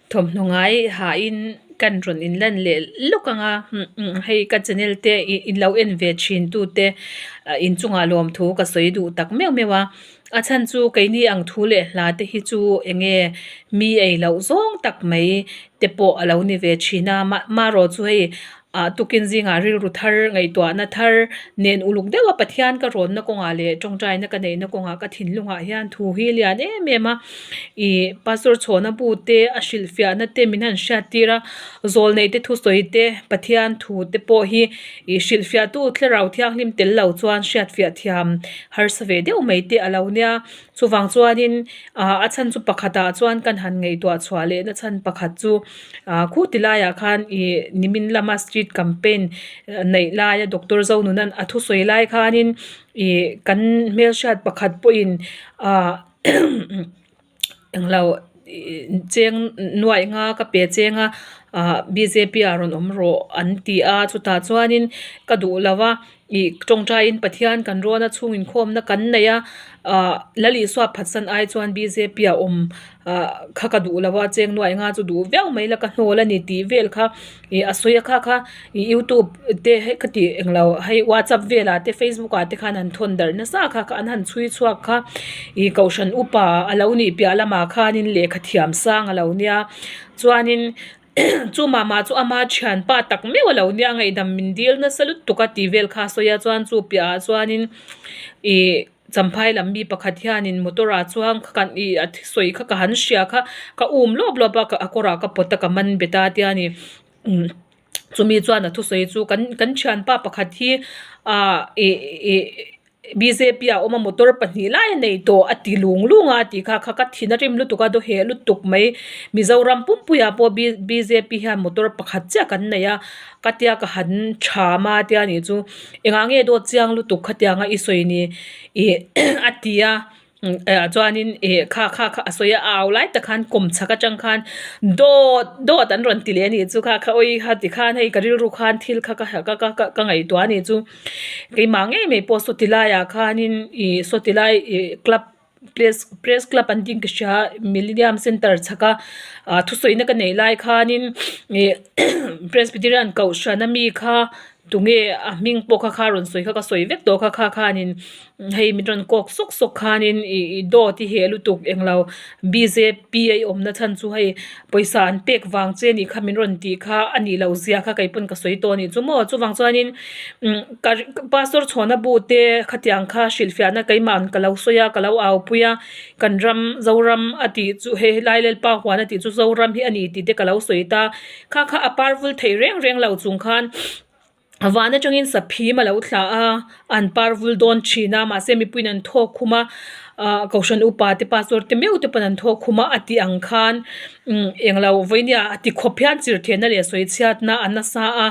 Thawmhnaw ngai hain kan rawn inlan leh lawk ang a hei ka channel te ih in lo en ve thin tu te ah inchungah lawmthu ka sawi duh tak meuh meuh a a chhan chu keini ang thu leh hla te hi chu eng nge mi ei loh zawng tak mai te pawh a lo ni ve thin a mah marawh chu hei ah tukin zingah rilru thar ngaihtuahna thar nen uluk deuh a Pathian ka rawnna kawngah leh tawngtaina ka neihna kawngah ka thinlungah hian thu hi lian em em a ih pastor chhawna bu te a hrilhfiahna te min han hriat tir a zawlneih te thusawi te Pathian thu te pawh hi ih hrilhfiah tu thlarau thianghlim tel lo chuan hriatfiah thiam harsa ve deuh mai te a lo nia. Chuvang chuanin ah a chhan chu pakhatah chuan kan han ngaihtuah chhuah leh na chhan pakhat chu ah khu ti laiah khan ih nimin lama street campaign neih laia doctor Zonunan a thusawi lai khanin ih kan hmelhriat pakhat pawhin ah englo ih cheng nuaih nga ka pe cheng a ah bjp ah rawn awm rawh an ti a chutah chuanin ka duh lo va. Ih tawngtaiin Pathian kan rawn a chhung inkhawmna kan nei a ah Lal Isua phatsan ai chuan bjp a awm ah kha ka duh lo a cheng nuaih nga chu duh viau mai la ka hnawl a ni tih vel kha ih a sawi a kha kha ih youtube te hei ka tih englo hei whatsapp velah te facebook ah te khan an thawn darh nasa kha kha an han chhui chhuak kha ih kohhran upa a lo nih piah lamah khanin lehkha thiam sang a lo nia chuanin. Chu mama chu ama thianpa tak meuh a lo nia ngaihdam min dil nasa lutuk a tih vel kha a sawi a chuan chu piahah chuanin ih champhai lam mi pakhat hianin motor ah chuan kha kan ih a thusawi kha ka han hria kha ka um lawp lawp a a kawrah ka pawt a ka man bet a tia ni chumi chuan a thusawi chu kan kan thianpa pakhat hi ah ih ih. Bjp ah awm a motor pahnih lai a nei tawh a ti lung lung a tih kha kha ka thin a rim lutuk a dawheh lutuk mai Mizoram pumpuiah pawh bjp hian motor pakhat chiah kan nei a ka tia ka han tham a tia nih chu engah nge dawt chiang lutuk khatianga i sawi ni ih a ti a. Ah chuanin ih kha kha kha a sawi a a au lai tak khan kawm chhak atang khan dawt dawt an rawn ti leh a nih chu kha kha awi kha tikhan hei ka rilru khan thil kha ka ka ka ka ngaihtuah a nih chu keimah ngei mai pawh saw ti laiah khanin ih saw ti lai ih club press press club an tih ka hria millennium centre chhak a ah thusawina ka neih lai khanin ih presbyterian kohhran ami kha. Tunge a hming pawh kha kha rawn sawi kha ka sawi vek tawh kha kha khanin hei min rawn kawk sawk sawk khanin ih ih dawt i heh lutuk englo bjp a i awmna chhan chu hei pawisa an pek vang che anih kha min rawn tih kha a nih loh zia kha kei pawn ka sawi tawh anih chu maw chuvang chuanin umm ka pastor chhuahna bu te khatiang kha hrilhfiahna keimah ka lo sawi a ka lo au pui a kan ram zoram a tih chu hei helai lalpa huan a tih chu zoram hi a ni tih te ka lo sawi ta. Kha kha a par vul thei reng reng lo chung khan van atangin saphim a lo thla a, an par vul dawn thin a mahse mipuiin an thawk khum a ah kohhran upa te pastor te meuh te pawn an thawk khum a a tih ang khan umm englo vawinia a ti khawp hian chirhthehna leh sawi chhiatna a nasa a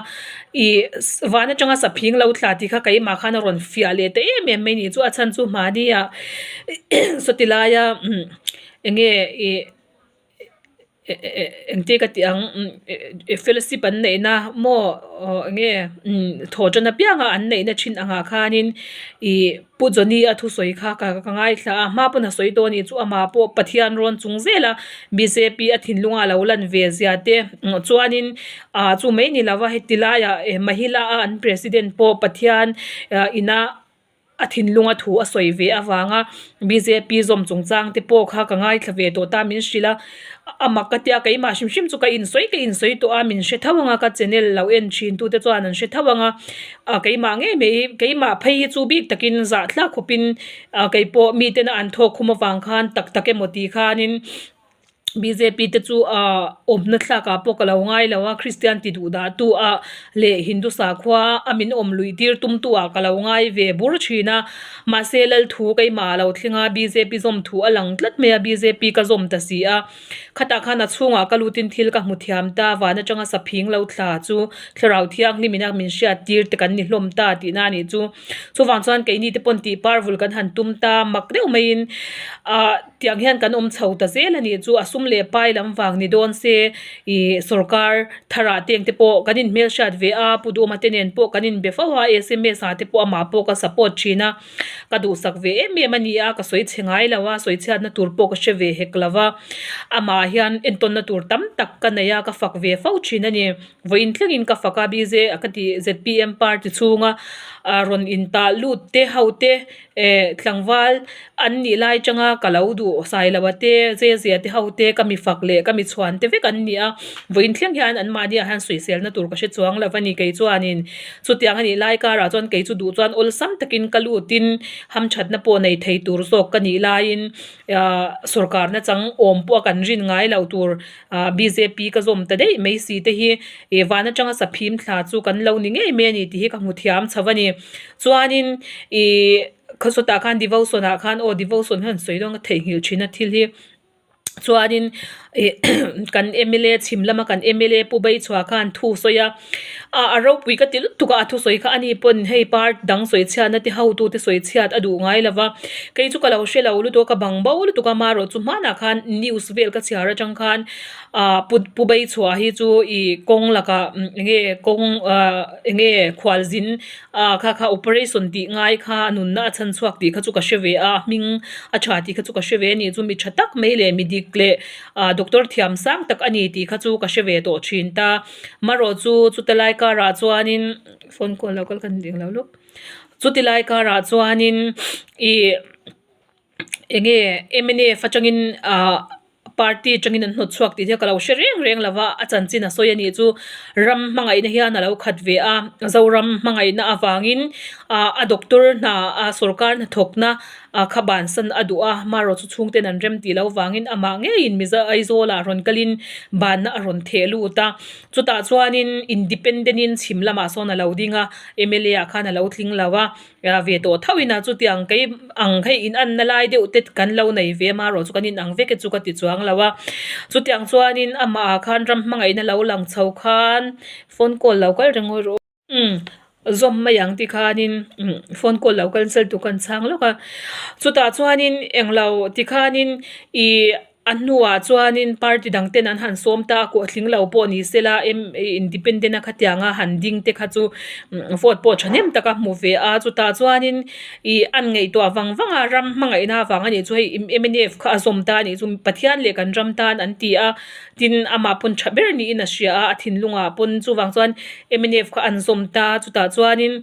ih van atanga saphing lo thla tih kha keimah khan a rawn fiah leh ta em em mai ni chu a chhan chu mahni ah sawti laia umm enge ih. Engte ka tih ang fellowship an neihna maw enge thaw tan apianga an neihna thin angah khanin ih Pu Johnny a thusawi kha ka ka ngaithla a hma pawn a sawi tawh a nih chu amah pawh Pathian rawn chung zel a bjp a thinlunga a lo lan ve zia te chuanin ah chu mai ni lova heti laiah Mahila a an president pawh Pathian ina. A thinlunga thu a sawi ve avanga bjp zawm chungchang te pawh kha ka ngaithla ve tawh ta min hrilh a, a mak ka tia keimah hrim hrim chu ka insawi ka insawi tawh a min hre tho ang a ka channel lo en thin tu te chuan an hre tho ang a, ah keimah ngei mai keimah phei hi chu bik takin zahthlak khawpin ah keipawh miten a an thawk khum avang khan tak tak emaw tih khanin. Bjp te chu ahh awmna thlak ah pawh ka lo ngai lo a Kristian ti duh dah tu ah leh Hindu sakhua a min awm luih tir tum tu ah ka lo ngai ve bur thin a mahse lal thu keimah a lo thleng a bjp zawm thu a lang tlat mai a bjp ka zawm ta si a khatah khan a chhungah ka lut in thil ka hmu thiam ta van atanga saphing lo thla chu thlarau thianghlim in a min hriat tir te kan ni hlawm ta tihna a nih chu chuvang chuan keini te pawn tih parvul kan han tum ta mak deuh maiin ahh. Tiang hian kan awm chho ta zel a nih chu a sum. sum leh pai lam vang ni dawn se ih sorkar tharah te engte pawh kan inhmelhriat ve a, Pu Duhawma te nen pawh kan inbe fo a, sms ah te pawh amah pawh ka support thin a, ka duhsak ve em em a ni a, ka sawi chhe ngai lo a, sawi chhiatna tur pawh ka hre ve hek lo va, amah hian entawnna tur tam tak ka nei a, ka fak ve fo thin a ni. Vawiin thlengin ka fak a, BJ ka tih zpm party chhunga rawn intah lut te ho te eh tlangval an nih lai atanga ka lo duh sailo a te zezia te ho te ka mi fak leh ka mi chhuan te vek an ni a, vawiin thleng hian an mahni ah hian sawiselna tur ka hre chuang lo a ni kei chuanin chutiang a nih lai karah chuan kei chu duh chuan awlsam takin ka lutin hamthatna pawh nei thei tur zawk ka nih laiin ah sorkarna chang awm pawh a kan rin ngai loh tur Ah bjp ka zawm ta daih mai si te hi ih van atanga saphim thla chu kan lo ni ngei mai a ni tih hi ka hmu thiam chho a ni. Chuanin ih khawsawtah khan devotion ah khan aw devotion hian sawi dawn ka theihnghilh thin a thil hi. Chuanin ih kan mla chhim lama kan mla pu Beichhua khan thu sawi a, ah a ropui ka ti lutuk a a thusawi kha ani pawn hei part dang sawi chhiatna te hotute sawi chhiat a duh ngai lo va kei chu ka lo hre lo lutuk a ka bang bo lutuk a amaherawh chu hmanah khan news vel ka chhiar atang khan ah pu pu Beichhua hi chu ih kawng lakah eng nge kawng ah eng nge khualzin ah kha kha operation tih ngai kha a nunna a chhan chhuak tih kha chu ka hre ve a hming a tha tih kha chu ka hre ve a ni chu mi tha tak mai leh mi dik leh ah doctor thiam sang tak a ni tih kha chu ka hre ve tawh thin ta. Marawh chu chuti lai karah chuanin phone call lo kal ka ni ding lo lawk chuti lai karah chuanin ih eng nge mnf atangin ah party atangin an hnawt chhuak tih hi ka lo hre reng reng lo va a chanchin a sawi a nih chu ram hmangaihna hian a lo khat ve a Zoram hmangaihna avangin ah a doctor hna a sorkar hnathawkna a kha bansan a duh a, marawh chu chhungten an rem tih loh vangin amah ngeiin Mizo Aizawlah rawn kalin banna a rawn theh lut a, chutah chuanin independent in chhim lamah sawn a lo ding a, mla ah khan a lo tling lo a, ve tawh thauhin a chutiang kei ang hei in anna lai deuh te kan lo nei ve a marawh chu kan inang vek e chu ka ti chuang lo a, chutiang chuanin amah ah khan ram hmangaihna lo lang chho khan phone call lo kal reng rawh. Umm zawm mai ang ti khanin umm phone call lo cancel tur ka han chhang lawk a chutah chuanin englo ti khanin ih a hnuah chuanin party dang ten an han sawm ta a kawh tling lo pawh ni sela em independent a khatianga han ding te kha chu vote pawh thahnem tak a hmu ve a chutah chuanin ih an ngaihtuah vang vang a ram hmangaihna avang a nih chu hei mnf kha a zawm ta a nih chu Pathian leh kan ram tan an ti a. Tin, amah pawn tha ber niin a hria a, a thinlungah pawn chuvang chuan mnf kha an zawm ta, chutah chuanin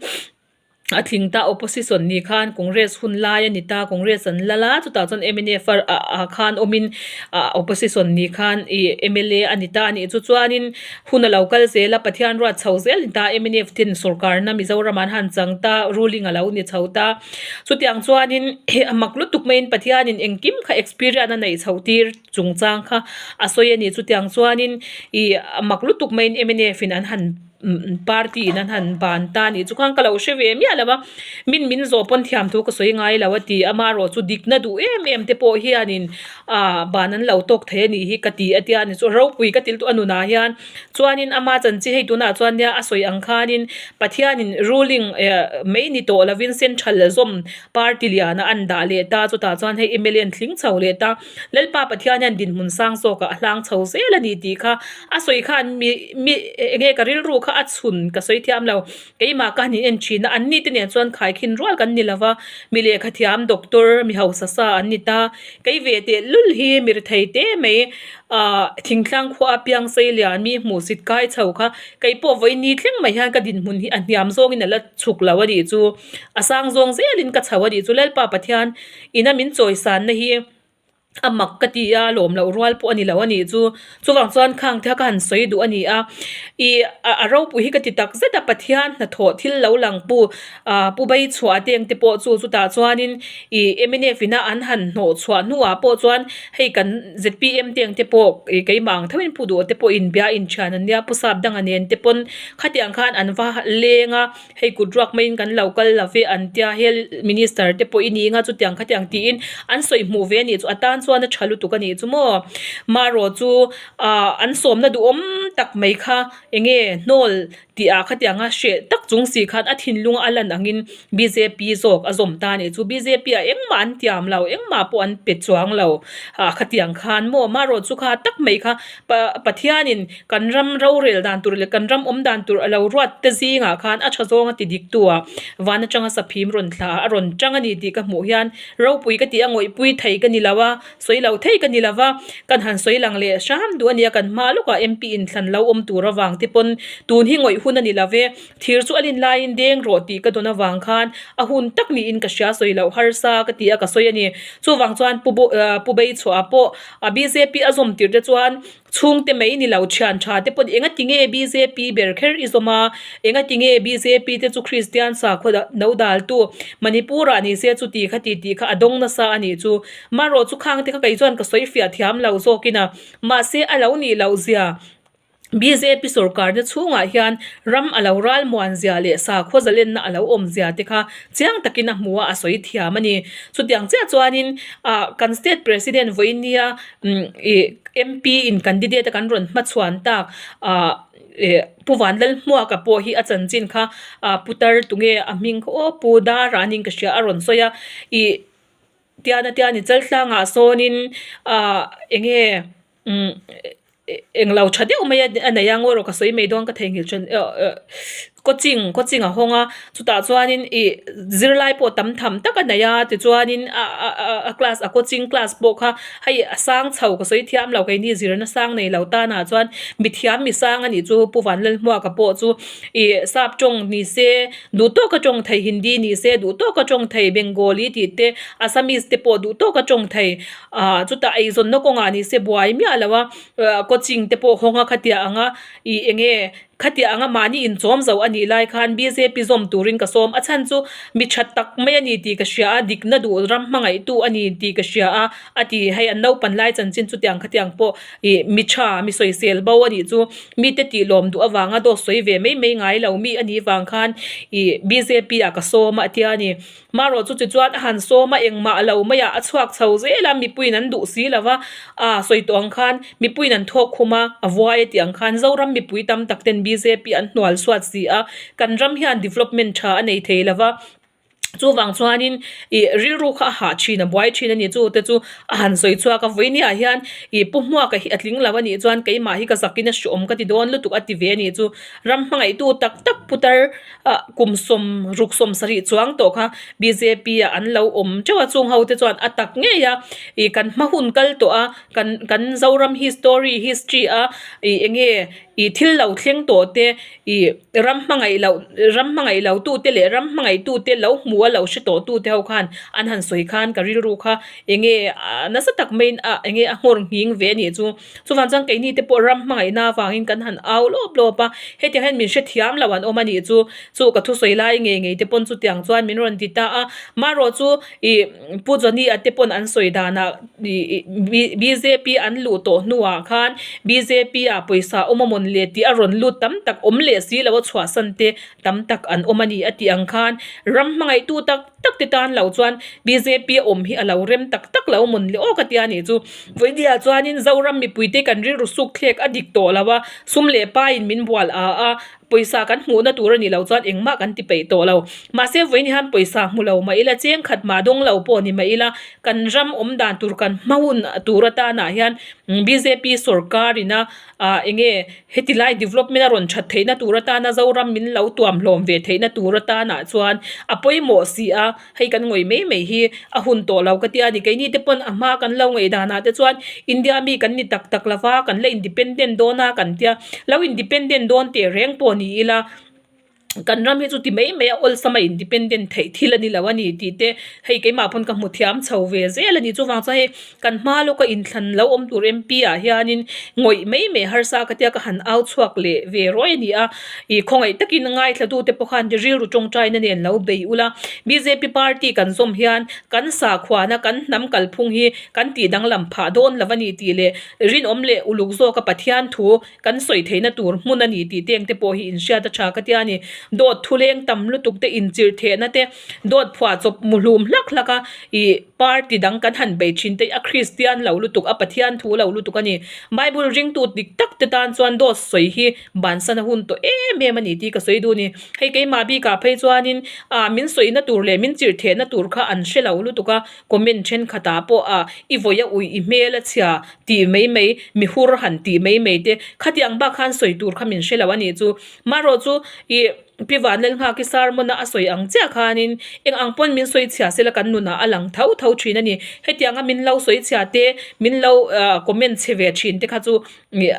a tling ta opposition ni khan Congress hun lai a ni ta, Congress an lal a, chutah chuan mnf ah khan awmin ah opposition ni khan ih mla a ni ta a nih chu chuanin hun a lo kal zel a, Pathian ruat chho zel a ni ta, mnf ten sorkarna Mizoram an han chang ta, ruling a lo ni chho ta, chutiang chuanin a mak lutuk maiin Pathianin engkim kha experience a neih chho tir. chungchang kha a sawi a ni. Chutiang chuanin ih mak lutuk maiin mnf in an han party in an han ban ta a nih chu khan ka lo hre ve miah lo a, min min zawh pawn thiam thu ka sawi ngai lo a ti a, amaherawh chu dikna duh em em te pawh hianin ah ban an lo tawk thei a nih hi ka ti a tia ni chu ropui ka ti lutuk a nunah hian chuanin ama chanchin hei tunah chuan nia a sawi ang khanin Pathianin ruling eh mai ni tawh lovin central zawm party liana an dah leh ta chutah chuan hei mla an tling chho leh ta. Lalpa Pathian hian dinhmun sang zawkah a hlang chho zel a ni tih kha a sawi khan mi mi eng nge ka rilru kha a chhun ka sawi thiam lo. Keimah ka han in en thin a, an ni te nen chuan khaikhin rual kan ni lo va, mi lehkha thiam doctor mi hausa sa an ni ta. Kei ve teh lul hi mi rethei te mai ah thingtlang khua a piang sei lian mi hmuhsit kai chho kha kei pawh vawiin ni thleng mai hian ka dinhmun hi a hniam zawngin a la chhuk lo a nih chu. A sang zawng zelin ka chho a nih chu Lalpa Pathian Ina min chawisanna hi a mak ka ti a, lawm loh rual pawh a ni lo a nih chu. Chuvang chuan khang te kha ka han sawi duh a ni a. Ih a ropui hi ka ti tak zet a, Pathian hnathawh thil lo lang pu ah pu Beichhuah te ang te pawh chu chutah chuanin ih mnf ina an han hnawh chhuah hnuah pawh chuan hei kan zpm te ang te pawh ih keimah ang thoin pu duh te pawh inbia inthian an nia, pu sap danga nen te pawn khatiang khan an va leng a. Hei kut ruak maiin kan lo kal lo ve an tia, health minister te pawh i ni nga chutiang khatiang tiin an sawi hmuh ve a nih chu a tan chuan. chuan a tha lutuk a nih chu maw. Marawh chu ah an sawmna duhawm tak mai kha enge hnawl tih ah khatianga hreh tak chung si khan a thinlung a lan angin bjp zawk a zawm ta a nih chu. Bjp ah engmah an tiam lo engmah pawh an pe chuang lo ah khatiang khan maw marawh chu kha tak mai kha Pathianin kan ram rorel dan tur leh kan ram awm dan tur a lo ruat te zingah khan a tha zawng a ti dik tu a van atanga saphim rawn thla a rawn tang a ni tih ka hmuh hian ropui ka tih a ngawihpui thei ka ni lo a sawi lo thei ka ni lo va kan han sawi lang leh hram duh a nia kan hma lawkah MP inthlan lo awm tur avang te pawn tun hi ngawih hun a ni lo ve thir chu a lin laiin deng rawh tih ka dawn avang khan a hun tak niin ka hria sawi loh harsa ka ti a ka sawi a ni chuvang chuan pu pu Beichhuah pawh A bjp a zawm tir te chuan chhungte mai ni lo thian tha te pawh enga tinge bjp ber kher i zawm a, enga tinge bjp te chu Kristian sakhaw no dal tu Manipur ah ni se chu ti kha ti tih kha a dawng nasa a nih chu. Marawh chu khang te kha kei chuan ka sawi fiah thiam lo zawk in a mahse a lo nih loh zia. Bjp sorkarna chhungah hian ram a lo ral muan zia leh sakhaw zalenna a lo awm zia te kha chiang takin a hmu a, a sawi thiam a ni. Chutiang chiah chuanin ah kan state president vawinia ih MP in candidate a kan rawn hmachhuan tak ah ih Pu Vanlalhmuaka pawh hi a chanchin kha ah putar tunge a hming kha aw Pu Dara aniin ka hria a rawn sawi a ih tiana tiani chaltlangah sawnin ah enge umm englo tha deuh mai a nei a ngaw rawh ka sawi mai dawn ka theihnghilh then coaching coaching a hawng a chutah chuanin ih zirlai pawh tam tham tak a nei a tichuanin a class a coaching class pawh kha hei a sang chho ka sawi thiam lo keini zirna sang nei lo tanah chuan mithiam mi sang a nih chu Pu Vanlalhmuaka pawh chu ih sap tawng ni se duh tawka tawng thei hindi ni se duh tawka tawng thei bengali tih te assamese te pawh duh tawka tawng thei. Ah chutah eizawnna kawngah ni se buai miah lo a ah coaching te pawh hawng a khatia ang a ih eng nge khatia ang a mahni inchawm zo a nih lai khan bjp zawm turin ka sawm a chhan chu mi tha tak mai a ni tih ka hria a dikna duh ram hmangaihtu a ni tih ka hria a a ti hei an naupan lai chanchin chutiang khatiang pawh ih mi tha mi sawisel bo a nih chu mite tih lawm duh avanga dawt sawi ve mai mai ngai lo mi a nih vang khan ih bjp ah ka sawm a a tia a ni. Marawh chu tichuan a han sawm a, engmah lo maiah a chhuak chho zel a, mipuiin an duh si lo va, aa sawi tawh ang khan mipuiin an thawk khum a, a vuai a tih ang khan Zoram mipui tam tak ten bjp an hnual suat si a, kan ram hian development tha a nei thei lo va, chuvang chuanin ih rilru kha a hah thin a buai thin a ni, chu te chu a han sawi chhuak a, vawinia hian ih Pu Hmuaka hi a tling lo a nih chuan keimah hi ka zakin a hreawm ka ti dawn lutuk a ti ve a nih chu, ram hmangaihtu tak tak putar Ah kum sawm ruk sawm sarih chuang tawh kha bjp ah an lo awm teuh a chung ho te chuan a tak ngei a ih kan hma hun kal tawh a kan kan Zoram history history a ih eng nge ih thil lo thleng tawh te ih ram hmangaih loh ram hmangaih lo tu te leh ram hmangaih tu te lo hmu a lo hre tawh tu te ho khan an han sawi khan ka rilru kha eng nge ah nasa tak maiin ah eng nge a nghawr nghing ve a nih chu. Chuvang chuan keini te pawh ram hmangaihna avangin kan han au lawp lawp a, hetiang hian min hrethiam lo an awm a nih chu, chu ka thusawi lai ngei ngei te pawn chutiang chuan min rawn ti ta a, marawh chu ih Pu Johnny a te pawn an sawi danah ih bjp an luh tawh hnuah khan bjp ah pawisa awm a mawn le tih a rawn lut tam tak awm leh si lo a chhuahsan te tam tak an awm a ni a tih ang khan ram hmangaihtu tak tak te tan lo chuan bjp awm hi a lo rem tak tak lo mawn le aw ka tia nih chu. Vawinia chuanin Zoram mipuite kan rilru suk thlek a dik tawh lo a, sum leh paiin min bual a a, pawisa kan hmuhna tur a nih loh chuan engmah kan ti peih tawh lo. Mahse vawiin hian pawisa hmu lo mah ila, cheng khat mah dawng lo pawh ni mah ila, kan ram awm dan tur kan hma hun tur atanah hian bjp sorkar ina ah eng nge heti lai development a rawn that theihna tur atana Zoram min lo tuam hlawm ve theihna tur atanah chuan a pawimawh si a. Hei kan ngawih mai mai hi a hun tawh lo ka tia ni. Keini te pawn a hma kan lo ngaih danah te chuan India mi kan ni tak tak lo va, kan la independent dawn a kan tia. Lo independent dawn teh reng pawh ni ila kan ram hi chu ti mai mai a awlsam a independent theih thil a ni lo a ni tih te hei keimah pawn ka hmu thiam chho ve zel a ni. Chuvang chuan hei kan hma lawka inthlan lo awm tur MP ah hianin ngawih mai mai harsa ka tia ka han au chhuak leh ve ruai a ni a, ih khawngaih takin ngaithla tu te pawh khan rilru tawngtaina nen lo bei ula, bjp party kan zawm hian kan sakhuana kan hnam kalphung hi kan tih danglam phah dawn lo a ni tih leh rinawm leh uluk zawka Pathian thu kan sawi theihna tur hmun a ni tih teng te pawh hi inhriat a tha ka tia a ni. Dawt thuleng tam lutuk te inchirh thehna te dawt phuah chawp muhlum hlak hlak a ih party dang kan han bei thin te hi a Kristian lo lutuk a Pathian thu lo lutuk a ni. Bible ringtu dik tak te tan chuan dawt sawi hi bansan a hun tawh em em a ni tih ka sawi duh a ni. Hei keimah bikah phei chuanin ah min sawina tur leh min chirh thehna tur kha an hre lo lutuk a comment thenkhatah pawh ah i vawi a uih i hmel a chhia tih mai mai mi hur han tih mai mai te khatiang bak khan sawi tur kha min hre lo a nih chu. Marawh chu ih Pi Vanlalnghaki sermon a a sawi ang chiah khanin eng ang pawn min sawi chhia sela kan nunah a lang tho tho thin a ni. Hetianga min lo sawi chhia te, min lo comment chhe ve thin te kha chu ih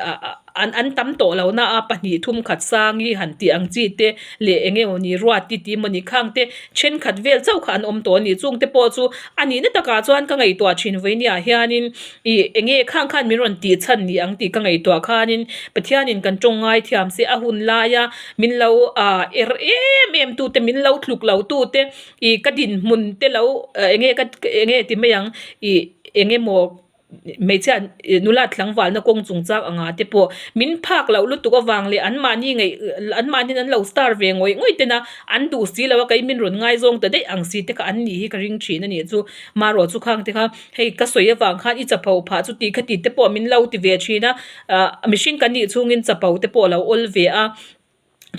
an an tam tawh lo na a, pahnih thum khat sangi han tih ang chi te leh eng emaw ni ruati tih emaw ni khang te thenkhat vel chauh kha an awm tawh a ni. Chungte pawh chu a nihna takah chuan ka ngaihtuah thin vawinia hianin Ih, enge khang khan min rawn tih chhan ni ang tih ka ngaihtuah khanin Pathianin kan tawng ngai thiam se a hun laia min lo ah er em em tute min lo tluk lo tute ih ka dinhmun te lo enge ka enge ti mai ang ih eng emaw hmeichhia nula tlangvalna kawng chungchang anga te pawh min phak loh lutuk avang leh anmahni ngaih anmahniin an lo star ve ngawih ngawih tena an duh si lo a kei min rawn ngaizawng ta daih ang si te kha an nih hi ka ring thin a nih chu marawh chu khang te kha. Hei ka sawi avang khan i chapo phah chu tih kha tih te pawh min lo ti ve thin a, ah mihring kan nih chhungin chapo te pawh a lo awl ve a,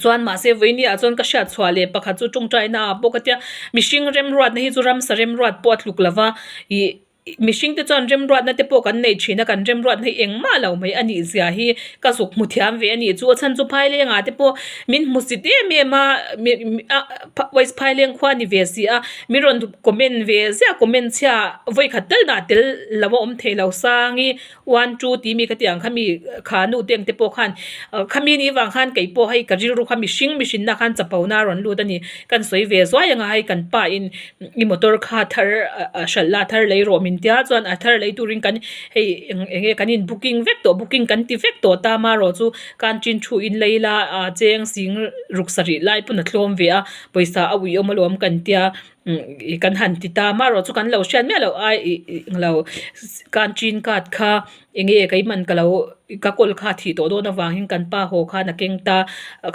chuan mahse vawiini ah chuan ka hriat chhuah leh pakhat chu tawngtaina ah pawh ka tia mihring remruatna hi chu ramsa remruat pawh a tluk lo va, ih mihring te chuan remruatna te pawh kan nei thin a kan remruatna hi engmah lo mai a nih zia hi ka zuk hmu thiam ve a nih chu a chhan chu phailengah te pawh min hmu sit em em a West Phaileng khua ni ve si a min rawn comment ve ziah comment chhia vawikhat tal dah tel lo a awm thei lo sangi one two tih mi khatiang ang kha mi kha nu te ang te pawh khan khami ni vang khan kei pawh hei ka rilru kha mihring mihrinna khan chapo na a rawn lut a ni kan sawi ve zuai ang a hei kan pa in i motor kha thar hralh la thar lei rawh min tia chuan a thar lei turin kan hei eng enge kan in booking vek tawh booking kan ti vek tawh ta marawh chu Kantin thu in lei la a cheng sing ruk sarih lai pawn a tlawm ve a pawisa a ui awm alawm kan tia umm kan han ti ta marawh chu kan lo hriat miah loh ai ih ih englo kantin card kha eng nge keimahn ka lo ka kawl kha a thih tawh dawn avangin kan pa haw khan a keng ta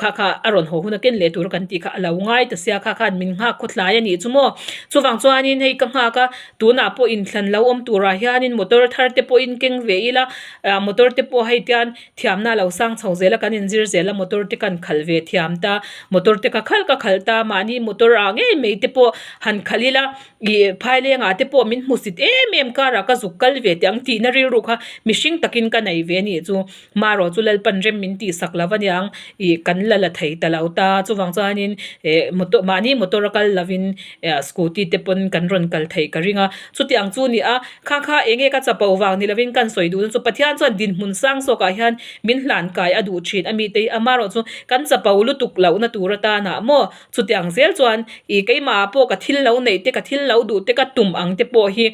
kha kha a rawn haw hun a ken leh tur kan tih kha a lo ngai ta sia kha khan min nghak khawthlai a nih chu maw chuvang chuanin hei ka nghak a tunah pawh inthlan lo awm turah hianin motor thar te pawhin keng ve ila ah motor te pawh hei tian Thiamna lo sang chho zel a, kan inzir zel a, motor te kan khalh ve thiam ta, motor te ka khalh ka khalh ta, mahni motor ah ngei mai te pawh han khalh ila, ih phailengah te pawh min hmusit em em karah ka zuk kal ve teh ang tihna rilru kha mihring takin ka nei ve a nih chu, marawh chu Lalpan rem min tihsak lo aniang ih kan la la thei ta lo ta, chuvang chuanin eh motor mahni motor a kal lovin eh scooty te pawn kan rawn kal theih ka ring a, chutiang chu a ni a. Kha kha enge ka chapo vang ni lovin kan sawi duhna chu Pathian chuan dinhmun sang zawkah hian min hlan kai a duh thin a mite hi amarawh chu kan chapo lutuk lohna tur atanah maw chutiang zel chuan ih keimahah pawh ka thil lo neih te ka thil lo duh te ka tum ang te pawh hi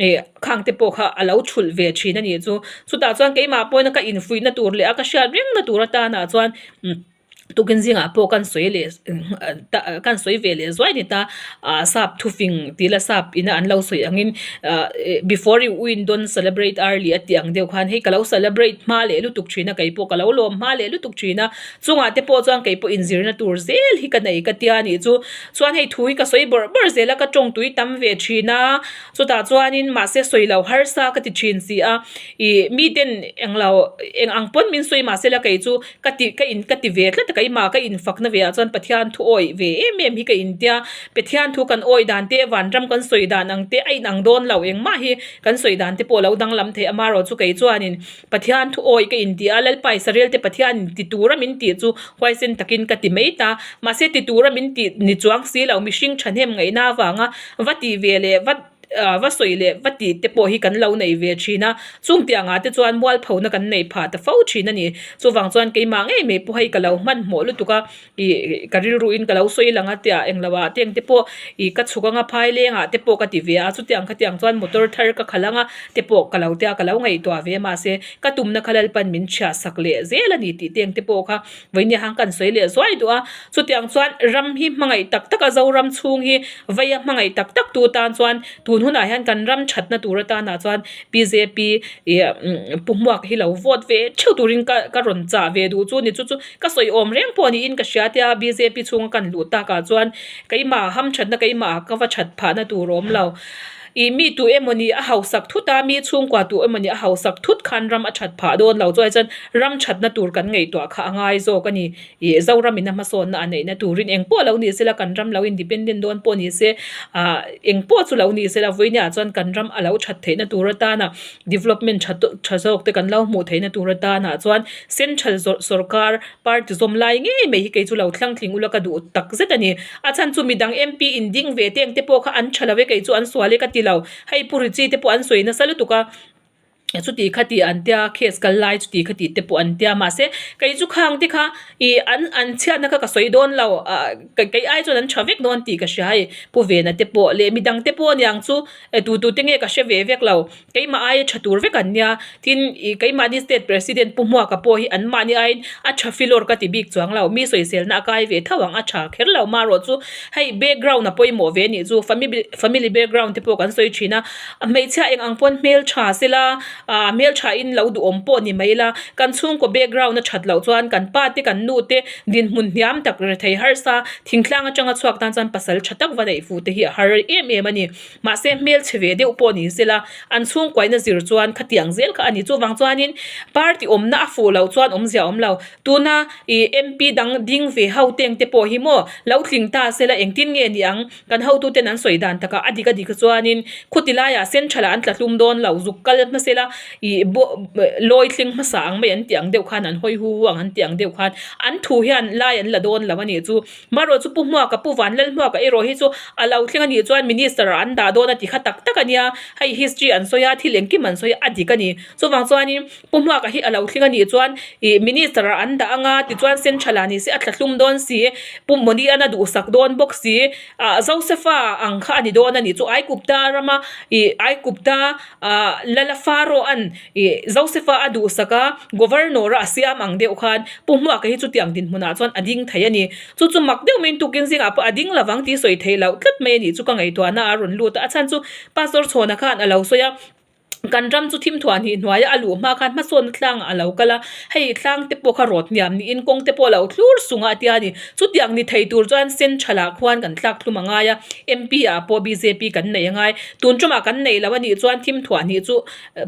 ih khang te pawh kha a lo thulh ve thin a nih chu chutah chuan keimah pawhin ka infuihna tur leh a ka hriat rengna tur atanah chuan. Tukin zingah pawh kan sawi leh kan sawi ve leh zuai ni ta ah sap thufing tih la sap ina an lo sawi angin ah before you win don't celebrate early a tih ang deuh khan hei ka lo celebrate hma leh lutuk thin a kei pawh ka lo lawm hma leh lutuk thin a chungah te pawh chuan kei pawh inzirna tur zel hi ka nei ka tia nih chu chuan hei thu hi ka sawi bawrh bawrh zel a ka tawng tui tam ve thin a chutah chuanin mahse sawi lo harsa ka ti thin si a ih miten englo eng ang pawn min sawi mahse la kei chu. Ka ti ka in ka ti ve tlat a keimah ka infakna ve ah chuan Pathian thu awih ve em em hi ka intia Pathian thu kan awih dan te vanram kan sawi dan ang te a inang dawn lo engmah hi kan sawi dan te pawh a lo danglam thei amarawh chu kei chuanin Pathian thu awih ka inti a Lalpa Israel te Pathian in ti tura min tih chu huaisen takin ka ti mai ta mahse ti tura min tih ni chuang si lo mihring thahnem ngaihna avanga va tih ve leh va va sawi leh va tih te pawh hi kan lo nei ve thin a, chung tiangah te chuan mualphona kan nei phah ta fo thin a ni. Chuvang chuan keimah ngei mai pawh hei ka lo hmanhmawh lutuk a, ih ka rilruin ka lo sawi lang a tia englo ah te ang te pawh ih ka chhuk anga phai lengah te pawh ka ti ve a, chutiang khatiang chuan motor thar ka khalh anga te pawh ka lo tia ka lo ngaihtuah ve a mahse ka tumna kha Lalpan min chhiah sak leh zel a ni tih te ang te pawh kha Vawinia han kan sawi leh zuai duh a, chutiang chuan ram hi hmangaih tak tak a Zoram chhung hi vaia hmangaih tak tak tu tan chuan tun. Tun hunah hian kan ram thatna tur atanah chuan bjp ih pu hmuak hi lo vote ve theuh turin ka ka rawn chah ve duh chu ni chu chu ka sawi awm reng pawh niin ka hria tia bjp chhunga kan luh takah chuan keimah hamthatna keimah ka va that phahna tur a awm lo. Ih mi tu emawni a hausak thut a, mi chhungkua tu emawni a hausak thut khan ram a that phah dawn lo chuai chuan ram thatna tur kan ngaihtuah kha a ngai zawk a ni. Ih Zoramin a hmasawnna a neihna turin eng pawh lo ni sela kan ram lo independent dawn pawh ni se ah eng pawh chu lo ni sela vawinia chuan kan ram a lo that theihna tur atana development tha tha zawk te kan lo hmuh theihna tur atana chuan central zawrh sawrkar party zawm lai ngei mai hi kei chu lo thlang tling ula ka duh tak zet a ni. A chhan chu midang MP in ding ve te ang te pawh kha an tha lo e kei chu an sual e ka ti lo. Hei Pu Richie te pawh an sawi nasa lutuk a, chuti kha tih an tia case kal lai chuti kha tih te pawh an tia mahse kei chu khang te kha ih an an chhiatna kha ka sawi dawn lo ah kei ai chuan an tha vek dawn tih ka hria hei Pu Vena te pawh leh midang te pawh aniang chu tu tu te nge ka hre ve vek lo. Keimah aia tha tur vek an nia, tin ih keimahni state president Pu Hmuaka pawh hi an mahni aiin a tha filawr ka ti bik chuang lo, mi sawiselna a kai ve tho ang a tha kher lo marawh chu hei background a pawimawh ve anih chu family background te pawh kan sawi thin a, hmeichhia eng ang pawn hmeltha sela ah hmeltha in lo duhawm pawh ni mai ila kan chhungkaw background a that loh chuan kan pa te kan nu te dinhmun hniam tak rethei harsa thingtlang atanga chhuak tan chuan pasal tha tak va neih fuh te hi a har em em a ni. Mahse hmelchhe ve deuh pawh ni sela, an chhungkuaina zir chuan khatiang zel kha a ni. Chuvang chuanin party awmna a fuh loh chuan awmzia a awm lo. Tuna ih MP dang ding ve ho teng te pawh hi maw lo tling ta sela engtin nge ni ang? Kan hotuten an sawi dan takah a dik a dik chuanin khuti laiah central ah an tla hlum dawn lo, zuk kal hmasela ih lawi thleng hmasa ang mai an tih ang deuh khan an hawi hu hu ang an tih ang deuh khan an thu hian lai an la dawn lo a nih chu. Marawh chu Pu Hmuaka, Pu Vanlal Hmuaka erawh hi chu a lo thleng a nih chuan Minister ah an dah dawn a ti kha tak tak a nia, hei history an sawi a, thil engkim an sawi a, a dik a ni. Chuvang chuanin Pu Hmuaka hi a lo thleng a nih chuan ih Minister ah an dah anga tichuan Central ah ni se a thlahlum dawn si, Pu Modi-an a duhsak dawn bawk si, ah Josepha ang kha a ni dawn a nih chu Aikupta rama ih Aikupta ah Lala Pharaoh-an Ih, Joseph-a a duhsak a, Governor-a a siam ang deuh khan Pu Hmuaka hi chutiang dinhmunah chuan a ding thei a ni. Chu chu mak deuh maiin tukin zingah pawh a ding lovang tih sawi theih loh tlat mai a nih chu ka ngaihtuahna a rawn lut a. A chhan chu Pastor Chhawna khan a lo sawi a, kan ram chu thimthuah hnih hnuaia a luh hma khan hmasawnna tlangah a lo kal a, hei tlang te pawh kha rawt hniam niin kawng te pawh a lo thlur sung a a tia a ni. Chutiang ni thei tur chuan Central ah khuan kan tlak thlum a ngai a, MP ah pawh bjp kan nei a ngai. Tun tumah kan nei lo a nih chuan thimthuah hnih chu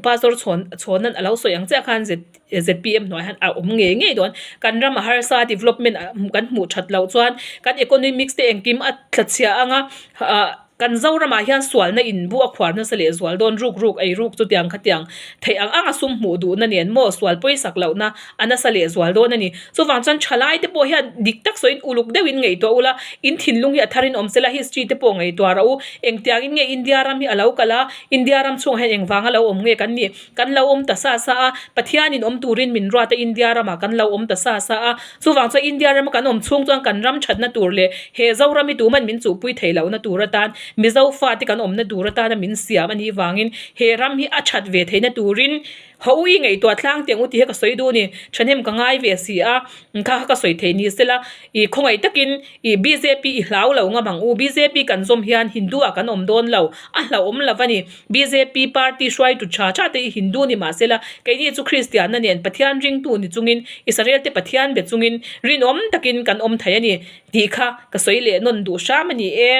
Pastor chhawn chhawnan a lo sawi ang chiah khan zpm hnuai hian a awm ngei ngei dawn. Kan ram a harsa development kan hmuh that loh chuan kan economics te engkim a tla chhia ang a, ah kan Zoramah hian sualna in bu a khuar nasa leh zual dawn ruk ruk ei ruk chutiang khatiang theih ang ang a sum hmuh duhna nen maw sual pawisak lohna a nasa leh zual dawn a ni. Chuvang chuan thalai te pawh hian dik tak sawiin uluk deuhin ngaihtuah ula, in thinlung hi a tharin awm sela history te pawh ngaihtuah rawh u. Engtiangin nge India ram hi a lo kal a, India ram chhungah hian engvanga lo awm nge kan nih? Kan lo awm ta sa sa a, Pathianin awm turin min ruat a India ramah kan lo awm ta sa sa a. Chuvang chuan India rama kan awm chhung chuan kan ram thatna tur leh he Zoram hi tuman min chuhpui theih lohna tur atan Mizo fate kan awmna tur atana min siam a nih vangin he ram hi a that ve theihna turin Ho i ngaihtuah tlang teh ang u tih hi ka sawi duh a ni. Thahnem ka ngai ve si a, kha kha ka sawi theih ni sela. I khawngaih takin i bjp i hlau lo ngam ang u. Bjp kan zawm hian Hindu ah kan awm dawn lo, a hlauhawm lo a ni. Bjp party hruaitu tha tha te i Hindu ni mah sela, keini chu Kristianna nen Pathian ringtu ni chungin Israel te Pathian be chungin rinawm takin kan awm thei a ni tih kha ka sawi leh nawn duh hram a ni e.